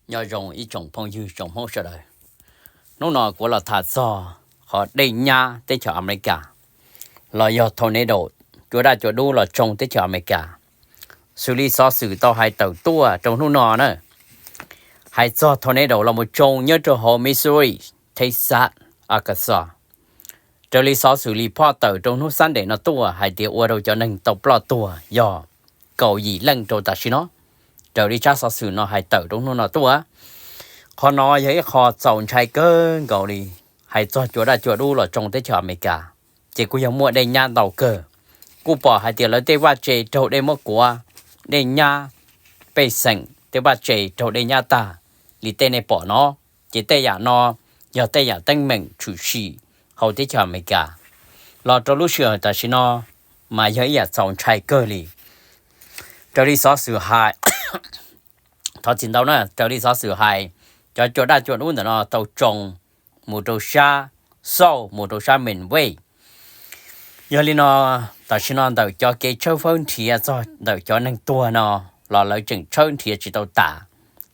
Nyob zoo ib tsoom phooj ywg tsoom Hmoob sawv daws. Hnub no kuv los tham txog qhov dej nyab teb chaws Amelikas los yog tornado cua daj cua dub los tsoo teb chaws Amelikas. Xws li xov xwm tau hais tawm tuaj rau hnub no na, hais txog tornado los mus tsoo nyob rau hauv Missouri, Texas, Arkansas. Raws li xov xwm li phoj tawm rau hnub Sunday no tuaj hais tias ua rau cov neeg tau ploj tuag yog kaum yim leej rau tam sim no. Raws li tsab xov xwm no hais tawm rau hnub no tuaj, qhov no yog ib qho txaus ntshai kawg nkaus li. Hais txog cua daj cua dub los tsoo teb chaws Amelikas, ces kuj yog muaj dej nyab ntau kawg. Kuj pom hais tias lawv tej vaj tse raug dej muab kuav, dej nyab, pej xeem tej vaj tse raug dej nyab tag li tej nej pom no. Ces tej yam no yog tej yam teeb meem tshwm sim hauv teb chaws Amelikas los rau lub sij hawm tam sim no, mas yog ib yam txaus ntshai kawg li. Raws li xov xwm hais, thov txim ntau na, raws li xov xwm hais, cov cua daj cua dub ntawm no tau tsoo mus rau sab South, mus rau sab Midwest. Yog li no, tam sim no ntawm cov kev tshawb fawb nrhiav txog ntawm cov neeg tuag no los lawv tseem tshawb nrhiav tsis tau tas,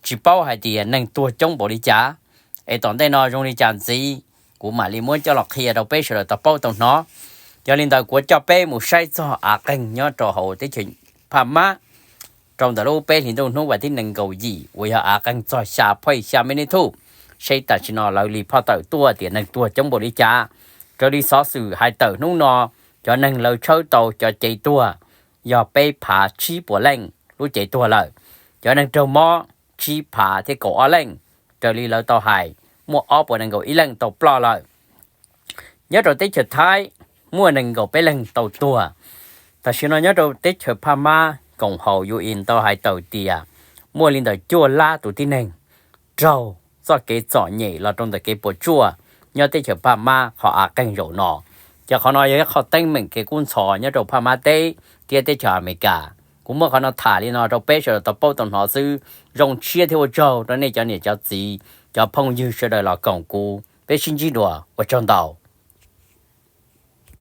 tsis paub hais tias neeg tuag coob npaum li cas. Es tom ntej no zoo li cas ntxiv, kuv mam li muab coj los qhia rau peb sawv daws tau paub tau hnov. Yog li ntawd kuv coj peb mus saib txog av qeeg nyob rau hauv teb chaws Phaj Mab rau ntawm lub peb hlis ntuj hnub vas thib nees nkaum yim uas yog av qeeg txog xya point xya magnitude, seb tam sim no lawv li phoj tawm tuaj tias neeg tuag coob npaum li cas. Raws li xov xwm hais tawm hnub no, cov neeg lawv tshawb tau cov cev tuag yog peb phav tsib puas leej lub cev tuag lawm. Cov neeg raug mob tsib phav thiab kaum ob leej. Raws li lawv tau hais, muaj ob puas nees nkaum ib leej tau ploj lawm. Nyob rau teb chaws Thaib, muaj nees nkaum peb leeg tau tuag. Tam sim no nyob rau teb chaws Phaj Mab, koom haum U N tau hais tawm tias muaj li ntawm cuaj lab tus tib neeg raug txoj kev txom nyem los rau ntawm kev puas tsuaj nyob teb chaws Phaj Mab qhov av qeeg zaum no. Ces qhov no yog ib qho teeb meem kev kub ntxhov nyob rau Phaj Mab teb thiab teb chaws Amelikas. Kuv muab qhov no tham li no rau peb sawv daws tau paub tau hnov xwb. Zoo siab thiab ua tsaug rau nej cov niam cov txiv, cov phooj ywg sawv daws los koom kuv, peb sib ntsib dua, ua tsaug ntau.